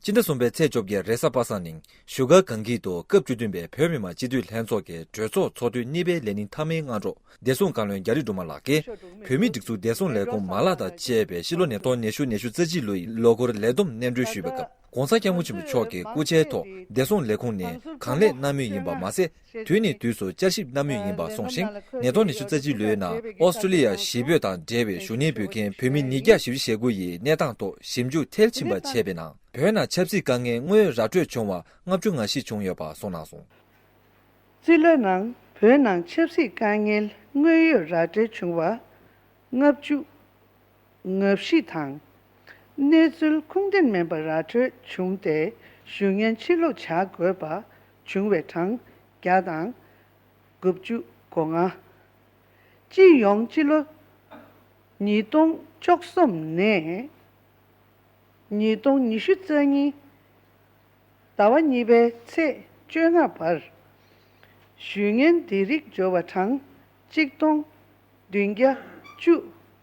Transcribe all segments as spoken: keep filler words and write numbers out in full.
སྤྱི་ཟླ་གསུམ་པའི་ཚེས་བཅོ་བརྒྱད་རེས་གཟའ་པ་སངས་ཉིན་བཞུགས་སྒར་སྒང་དཀྱིལ་དུ་སྐབས་བཅུ་བདུན་པའི་བོད་མི་མང་སྤྱི་འཐུས་ལྷན་ཚོགས་ཀྱི་གྲོས་ཚོགས་ཚོགས་དུས་གཉིས་པའི་ལས་རིམ་མཐའ་མའི་སྔ་དྲོ་བདེ་སྲུང་བཀའ་བློན་རྒྱ་རི་སྒྲོལ་མ་ལགས་ཀྱིས་བོད་མིའི་སྒྲིག་འཛུགས་བདེ་སྲུང་ལས་ཁུངས་མ་ལག་དང་བཅས་པའི་ཕྱི་ལོ་ཉིས་སྟོང་ཉི་ཤུ་ཉི་ཤུ་རྩ་གཅིག་ལོའི་ལོ་འཁོར་ལས་བསྡོམས་སྙན་སྒྲོན་ཞུས་པའི་སྐབས་༸གོང་ས་༸སྐྱབས་མགོན་ཆེན་པོ་མཆོག་གི་སྐུ་ཕྱྭའི་ཐོག་བདེ་སྲུང་ལས་ཁུངས་ནས་གང་ལེགས་གནང་མུས་ཡིན་པ་མ་ཟད། དུས་ནས་དུས་སུ་བསྐྱར་ཞིབ་གནང་མུས་ཡིན་པ་གསུངས་ཤིང་། ཉིས་སྟོང་ཉི་ཤུ་རྩ་གཅིག་ལོའི་ནང་ཨོ་སི་ཀྲོ་ལི་ཡ་གཞིས་སྤོས་དང་འབྲེལ་བའི་བཞུགས་གནས་འབུལ་མཁན་བོད་མི་ཉིས་བརྒྱ་བཞི་བཅུ་ཞེ་དགུ་ཡི་གནས་སྟངས་ཐོག་ཞིབ་འཇུག་མཐིལ་ཕྱིན་པ་བྱས་པའི་ནང་། བོད་ནང་ཆབ་སྲིད་དཀའ་ངལ་དངོས་ཡོད་ར་སྤྲོད་བྱུང་བ་ལྔ་བཅུ་ང་བཞི་བྱུང་ཡོད་པ་གསུངས་གནང་སོང་། རྩིས་ལོའི་ནང་བོད་ནང་ཆབ་སྲིད་དཀའ་ངལ་དངོས་ཡོད་ར་སྤྲོད་བྱུང་བ་ལྔ་བཅུ་ང་བཞི་དང་། གནས་ཚུལ་ཁུངས་ལྡན་མིན་པ་ར་སྤྲོད་བྱུང་སྟེ་བཞུགས་གནས་ཕྱིར་ལོག་བྱ་དགོས་པ་བྱུང་བའི་གྲངས་བརྒྱ་དང་དགུ་བཅུ་གོ་ལྔ། སྤྱི་ཡོངས་སྤྱི་ལོ་ཉིས་སྟོང་བཅུ་གསུམ་ནས་ཉིས་སྟོང་ཉི་ཤུ་རྩ་གཉིས་ཟླ་བ་གཉིས་པའི་ཚེས་བཅོ་ལྔ་བར་བཞུགས་གནས་དེ་རིགས་འབྱོར་བ་གྲངས་གཅིག་སྟོང་བདུན་བརྒྱ་བཅུ་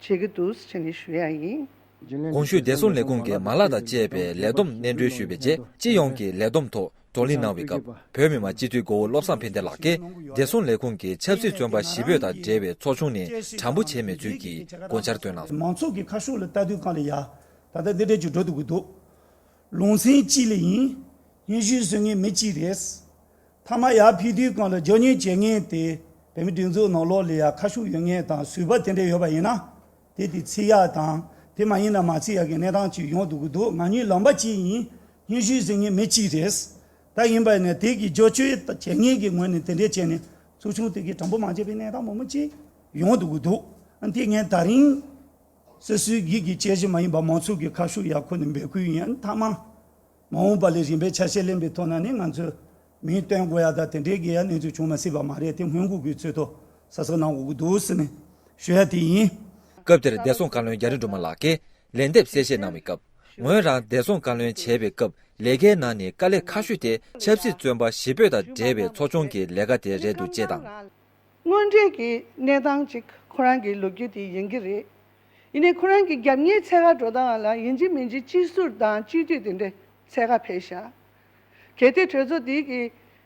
བྱེད་ཀྱི་འདུག་ཟེར་ནས་ཞུ་ཡ་ཡིན། གོང་ཞུས་བདེ་སྲུང་ལས་ཁུངས་ཀྱི་མ་ལག་དང་བཅས་པའི་ལས་བསྡོམས་སྙན་སྒྲོན་ཞུས་པའི་རྗེས་སྤྱི་ཡོངས་ཀྱི་ལས་བསྡོམས་ཐོག་བགྲོ་གླེང་གནང་བའི་སྐབས་བོད་མི་མང་སྤྱི་འཐུས་མགོ་བོ་བློ་བཟང་ཕན་བདེ་ལགས་ཀྱིས་བདེ་སྲུང་ལས་ཁུངས་ཀྱིས་ཆབ་སྲིད་བཙོན་པ་ཞི་སྤོས་དང་འབྲེལ་བའི་ཚོགས་ཆུང་ནས་དྲང་པོ་བྱས་མེད་ཚུལ་གྱི་དགོངས་འཆར་བཏོན་གནང་སོང་། མང་ཚོགས་ཀྱི་ཁ་ཕྱོགས་ལ་ལྟ་དུས་གང་ལ་ཡ། ད་ལྟ་འདི་འདྲ་ཅིག་འགྲོ་འདུག་གི་འདུག་ལུང་ཚན་གཅིག་ལ་ཡིན། སྙན་ཞུ་བཟོ་མཁན་མི་གཅིག་རེད། མཐའ་མ་ཡར་ཕེབས་དུས་སྒང་ལ་རྒྱབ་གཉེར་བྱེད་མཁན་དེ་བོད་མི་སྒྲིག་འཛུགས་ནང་ལོགས་ལ་ཡ་ཁ་ཕྱོགས་ཡོད་མཁན་དང་ཟུར་པ་དེ་འདྲ་ཡོད་པ་ཡིན་ན། དེ་དེ་བརྩི་ཡག་དང་དེ་མ་ཡིན་ན་མ་བརྩི་ཡག་གི་གནས་སྟངས་ཅིག་ཡོང་འདུག་གི་འདུག་ང་གཉིས་ལམ་པ་གཅིག་ཡིན། སྙན་ཞུ་བཟོ་མཁན་མི་གཅིག་རེད། ད་ཡིན་པ་ཡིན་ན་དེ་གི་བསྒྱུར་བཅོས་བྱེད་མཁན་གྱི་ངོས་ནས་དེ་འདྲ་བྱས་ནས་ཚོགས་ཆུང་དེ་གི་དྲང་པོ་མ་བྱས་པའི་གནས་སྟངས་མང་པོ་ཅིག་ཡོང་འདུག་གི་འདུག་དེ་ངས་ད་རིང་སོ་སོའི་སྒེར་གྱི་དཔྱད་གཞི་མ་ཡིན་པ་མང་ཚོགས་ཀྱི་ཁ་ཕྱོགས་ཡར་ཁོ་ནས་འབོད་སྐུལ་ཡིན། མཐའ་མ་མ་འོངས་པ་ལ་རིམ་པས་ཆ་ཤས་ལེན་པའི་ཐོག་ན་ནི་ང་ཚོས་མིང་སྟོན་དགོས་ཡ་དང་དེ་འདྲའི་གི་ཡ་གནས་ཚུལ་བྱུང་མ་སྲིད་པ་མ་རེད། དེ་སྔོན་འགོག་གི་ཚུལ་དུ་གཟབ་གཟབ་གནང་དགོས་ཀྱི་འདུག་ཟེར་ནས་ཞུ་ཡ་དེ་ཡིན། སྐབས་དེར་བདེ་སྲུང་བཀའ་བློན་རྒྱ་རི་སྒྲོལ་མ་ལགས་ཀྱིས་ལན་འདེབས་གསལ་བཤད་གནང་བའི་སྐབས། ངོས་རང་བདེ་སྲུང་བཀའ་བློན་བྱས་པའི་སྐབས་ལས་ཀའི་ནང་ནས་དཀའ་ལས་ཁག་ཤོས་དེ་ཆབ་སྲིད་བཙོན་པ་ཞི་སྤོས་དང་འབྲེལ་བའི་ཚོགས་ཆུང་གི་ལས་ཀ་དེ་རེད་འདུག་ཅེས་དང་། དངོས་འབྲེལ་གྱི་གནས་སྟངས་ཅིག་ཁོ་རང་གི་ལོ་རྒྱུས་དེ་ཡིན་གྱི་རེད། ཡིན་ནའི་ཁོ་རང་གི་རྒྱབ་གཉེར་འཚོལ་ག་འགྲོ་སྟངས་ལ་ཡིན་གཅིག་མིན་གཅིག་སྤྱི་ཟུར་དང་སྤྱི་འཐུས་དེ་འདྲ་འཚོལ་ག་ཕེབས་ཤག་གལ་ཏེ་གྲོས་ཚོགས་དེ་གི་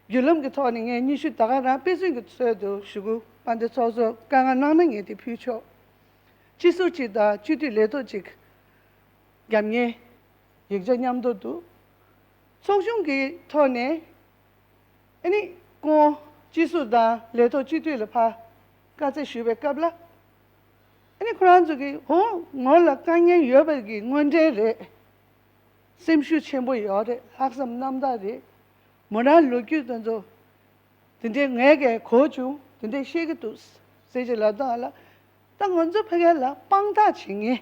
བརྒྱུད་ལམ་གྱི་ཐོག་ནས་ངས་སྙན་ཞུ་ད་ག་རང་དཔེ་མཚོན་གྱི་ཚུལ་དུ་ཞུ་གི། དཔལ་ལྡན་ཚོགས་གཙོ་བཀའ་མངགས་གནང་ན་ངས་དེ་ཕུལ་ཆོག་སྤྱི་ཟུར་གཅིག་དང་སྤྱི་འཐུས་ལས་ཐོག་གཅིག་རྒྱབ་གཉེར་ཡིག་ཆ་མཉམ་དུ་འདུག་ཚོགས་ཆུང་གི་ཐོག་ནས་ཨ་ནི་སྐུ་ངོ་སྤྱི་ཟུར་དང་ལས་ཐོག་སྤྱི་འཐུས་ལ་ཕར་བཀའ་སྩལ་ཞུས་པའི་སྐབས་ལ། ཨ་ནི་ཁོ་རང་ཚོ་གིས་འོ་ངོ་ལ་དཀའ་ངལ་ཡོད་པ་གི་དངོས་འབྲེལ་རེད། སེམས་ཤུགས་ཆེན་པོ་ཡོད་རེད། ལྷག་བསམ་རྣམ་དག་རེད། མོ་རང་ལོ་རྒྱུས་དེ་ཚོ་དེ་འདྲའི་ངས་ཀྱང་གོ་བྱུང་། དེ་འདྲའི་བཤད་ཀྱི་འདུག་ཟེར་གྱི་ལབ་སྟངས་ལ། ད་ང་ཚོ་ཕ་གི་ལ་དཔང་རྟགས་བྱེད་མཁན།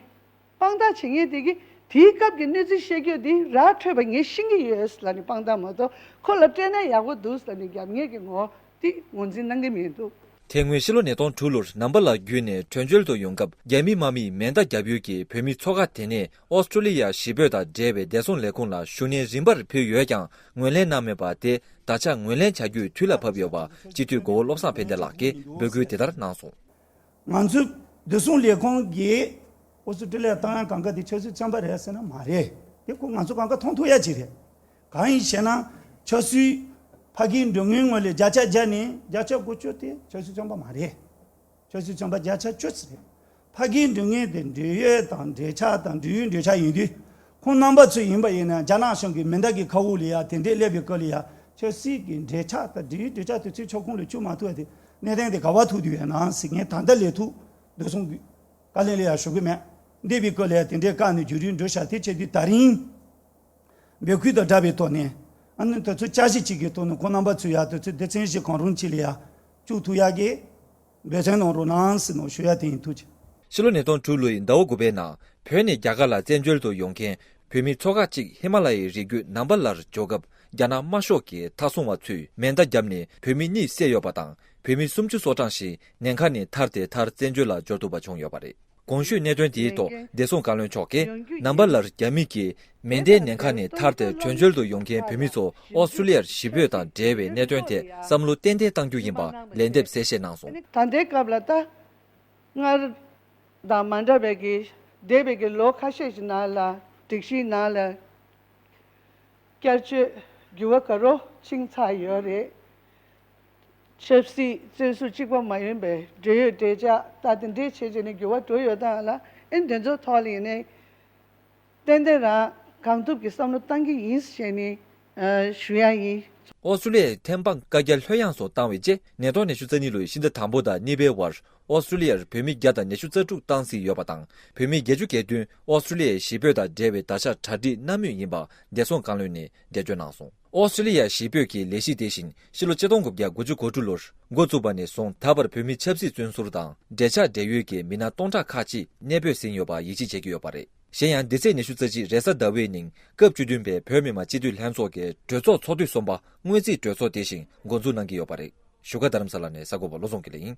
དཔང་རྟགས་བྱེད་མཁན་དེ་གིས་དེའི་སྐབས་ཀྱི་གནས་ཚུལ་བཤད་རྒྱུ་དེ་ར་འཕྲོད་པ་ངས་ཤེས་ཀྱི་ཡོད་ལབ་ནས་དཔང་རྟགས་མ་གཏོགས་ཁོ་ལ་སྤྲད་ན་ཡག་པོ་འདུག་ལབ་ནས་རྒྱབ་གཉེར་གྱི་ངོ་དེ་ངོས་འཛིན་གནང་གི་མི་འདུག་དེ་སྔོན་ཕྱི་ལོ་ཉིས་སྟོང་དྲུག་ལོར་ནམ་པ་ལགས་བརྒྱུད་ནས་བྲོས་བྱོལ་དུ་ཡོང་སྐབས་རྒྱ་མི་དམག་མིས་མེ་མདའ་བརྒྱབ་ཡུལ་གྱི་བོད་མི་ཚོགས་ཁག་དེ་ནས་ཨོ་སི་ཀྲོ་ལི་ཡ་གཞིས་སྤོས་དང་འབྲེལ་བའི་བདེ་སྲུང་ལས་ཁུངས་ལ་ཞུ་སྣེ་རིམ་པར་ཕུལ་ཡོད་ཀྱང་ངོས་ལེན་གནང་མེད་པ་དེ་ད་ཆ་ངོས་ལེན་བྱ་རྒྱུའི་དུས་ལ་བབ་ཡོད་པ་སྤྱི་འཐུས་མགོ་བོ་བློ་བཟང་ཕན་བདེ་ལགས་ཀྱིས་འབོད་སྐུལ་དེ་ལྟར་གནང་སོང་། ང་ཚོའི་བདེ་སྲུང་ལས་ཁུངས་ཀྱིས་ཨོ་སི་ཀྲི་ལི་ཡ་བཏང་ཡ་གང་ག་དེ་ཆབ་སྲིད་བཙོན་པ་རེད་ཟེར་ན་མ་རེད། དེ་ཁོ་ང་ཚོ་གང་ག་མཐོང་ཐུབ་ཡ་ཅིག་རེད། གང་ཡིན་ཞེ་ན་ཆབ་སྲིད་ཕ་གིའི་མགྲོན་ཁང་ངོས་ལ་བརྒྱ་ཆ་བརྒྱ་ནས་བརྒྱ་ཆ་དགུ་བཅུ་དེ་ཆབ་སྲིད་བཙོན་པ་མ་རེད། ཆབ་སྲིད་བཙོན་པ་བརྒྱ་ཆ་བཅུ་ཙམ་རེད། ཕ་གིའི་མགྲོན་ཁང་དེ་འབྲེལ་ཡོད་དང་འབྲེལ་ཆགས་དང་འབྲེལ་ཡོད་འབྲེལ་ཆགས་ཡིན་དུས་ཁོང་རྣམ་པ་ཚོ་ཡིན་པ་ཡིན་ན་རྒྱ་ནག་གཞུང་གི་མེ་མདའ་གི་མཁའ་དབུགས་ལ་ཡ་དེ་འདྲས་སླེབས་པའི་སྐབས་ལ་ཡ་ཆབ་སྲིད་ཀྱི་འབྲེལ་ཆགས་དང་འབྲེལ་ཡོད་འབྲེལ་ཆགས་དེ་ཚོའི་ཁྱབ་ཁོངས་ལ་བཅུག་མ་ཐུབ་པ་དེ་གནད་དོན་དེ་ག་པར་ཐུག་དུས་ཡོད་ན་ཟེར་ངས་ད་ལྟ་ལས་ཐུག་བདེ་སྲུང་གི་བཀའ་བློན་ལ་ཡང་ཞུ་གི་མེད། འདས་པའི་སྐབས་ལ་ཡང་དེ་འདྲའི་བཀའ་ནས་བརྒྱུད་རིམ་འགྲོ་བཞག་དེ་བྱས་དུས་ད་རིང་འབོད་སྐུལ་དང་སྦྲགས་པའི་ཐོག་ནས་ཨ་ནི་དེ་ཚོ་བསྐྱར་ཞིབ་བྱེད་ཀྱི་ཐོག་ནས་ཁོང་རྣམ་པ་ཚོས་ཡང་དེ་ཚོའི་སྡེ་ཚན་བཞི་གང་རུང་གཅིག་ལ་ཡང་བཅུག་ཐུབ་ཡག་གི་འབད་བརྩོན་གནང་རོགས་གནང་ཟེར་ནས་ཞུ་ཡག་དེ་ཡིན། ཐུགས་རྗེ་ཆེ། ཕྱི་ལོ་ཉིས་སྟོང་དྲུག་ལོའི་ཟླ་བ་དགུ་པའི་ནང་བོད་ནས་རྒྱ་གར་ལ་བཙན་བྱོལ་དུ་ཡོང་མཁན་བོད་མི་ཚོ་ཁག་ཅིག་ཧི་མ་ལ་ཡའི་རི་རྒྱུད་ནམ་པ་ལར་འབྱོར་སྐབས་རྒྱ་ནག་དམར་ཤོག་གི་མཐའ་སྲུང་བ་ཚོས་མེ་མདའ་བརྒྱབ་ནས་བོད་མི་གཉིས་བསད་ཡོད་པ་དང་བོད་མི་སུམ་ཅུ་སོ་གྲངས་ཤིག་ཉེན་ཁ་ནས་ཐར་ཏེ་མཐར་བཙན་བྱོལ་ལ་འབྱོར་ཐུབ་པ་བྱུང་ཡོད་པ་རེད། གོང་ཞུས་གནད་དོན་དེའི་ཐོག་བདེ་སྲུང་བཀའ་བློན་མཆོག་གིས་ནམ་པ་ལར་རྒྱ་མི་གིས་མེ་མདའི་ཉེན་ཁ་ནས་ཐར་ཏེ་བྲོས་བྱོལ་དུ་ཡོང་མཁན་བོད་མི་ཚོ་ཨོ་སི་ཀྲུ་ལི་ཡར་གཞིས་སྤོས་དང་འབྲེལ་བའི་གནད་དོན་ཐད་བསམ་བློ་ཏན་ཏན་གཏང་རྒྱུ་ཡིན་པ་ལན་འདེབས་གསལ་བཤད་གནང་སོང་། ད་ལྟའི་སྐབས་ལ་ད་སྔར་དང་མ་འདྲ་བའི་གི་འདས་པའི་གི་ལོ་ཁ་ཤས་ཤིག་ནང་ལ་སྒྲིག་གཞིའི་ནང་ལ་ བསྐྱར་བཅོས་འགྱུར་བ་ག་རེ་ཕྱིན་ཚར་ཡོད་རེད། ཆབ་སྲིད་བཙོན་ཟུར་གཅིག་པ་མ་ཡིན་པའི་འབྲེལ་ཡོད་འབྲེལ་ཆགས་ད་དེ་འདྲའི་བྱས་བྱས་ནས་འགྱུར་བ་འགྲོ་ཡོད་སྟངས་ལ་ཨེ་འདི་ཚོའི་ཐོག་ལ་ཡིན་ནའི་ཏན་ཏན་རང་གང་ཐུབ་ཀྱི་བསམ་བློ་བཏང་གི་ཡིན་ཞེས་ནས་ཨ་ཞུ་ཡ་ཡིན། ཨོ་སི་ཀྲི་ལི་ཡའི་ཐེམ་སྤང་བཀའ་རྒྱ་ལྷོད་ཡངས་སུ་བཏང་བའི་རྗེས་ནད་ཐོག་ཉི་ཤུ་རྩ་གཉིས་ལོའི་ཕྱི་ཟླ་དང་པོ་དང་གཉིས་པའི་བར་ཨོ་སི་ཀྲི་ལི་ཡར་བོད་མི་བརྒྱ་དང་ཉི་ཤུ་རྩ་དྲུག་བཏང་སྲིད་ཡོད་པ་དང་། བོད་མི་བརྒྱད་ཅུ་གྱ་བདུན་ཨོ་སི་ཀྲི་ལི་ཡའི་གཞིས་སྤོས་དང་འབྲེལ་བའི་ད་ཆ་གྲ་སྒྲིག་སྣ་མིན་ཡིན་པ་བདེ་སྲུང་བཀའ་བློན་ནས་འགྲེལ་བརྗོད་གནང་སོང་། ཨོ་སི་ཀྲི་ལི་ཡ་གཞིས་སྤོས་ཀྱི་ལས་གཞི་དེ་བཞིན་ཕྱི་ལོ་ཆིག་སྟོང་དགུ་བརྒྱ་དགུ་བཅུ་གོ་དྲུག་ལོར་འགོ་བཙུགས་པ་ནས་བཟུང་ད་བར་བོད་མི་ཆབ་སྲིད་བཙོན་ཟུར་དང་འབྲེལ་ཆགས་འབྲེལ་ཡོད་ཀྱི་མི་སྣ་སྟོང་ཕྲག་ཁག་ཅིག་གནས་སྤོས་ཟིན་ཡོད་པ་ཡིད་ཆེས་བྱེད་ཀྱི་ཡོད་པ་རེད། གཞན་ཡང་འདི་ཚེས་ཉི་ཤུ་རྩ་གཅིག་རེས་གཟའ་ཟླ་བའི་ཉིན་སྐབས་བཅུ་བདུན་པའི་བོད་མི་མང་སྤྱི་འཐུས་ལྷན་ཚོགས་ཀྱི་གྲོས་ཚོགས་ཚོགས་དུས་གསུམ་པ་སྔོན་རྩིས་གྲོས་ཚོགས་དེ་བཞིན་འགོ་འཛུགས་གནང་གི་ཡོད་པ་རེད། བཞུགས་སྒར་རྡ་རམ་ས་ལ་ནས་གསར་འགོད་པ་བློ་བཟང་དགེ་ལེགས་ཡིན།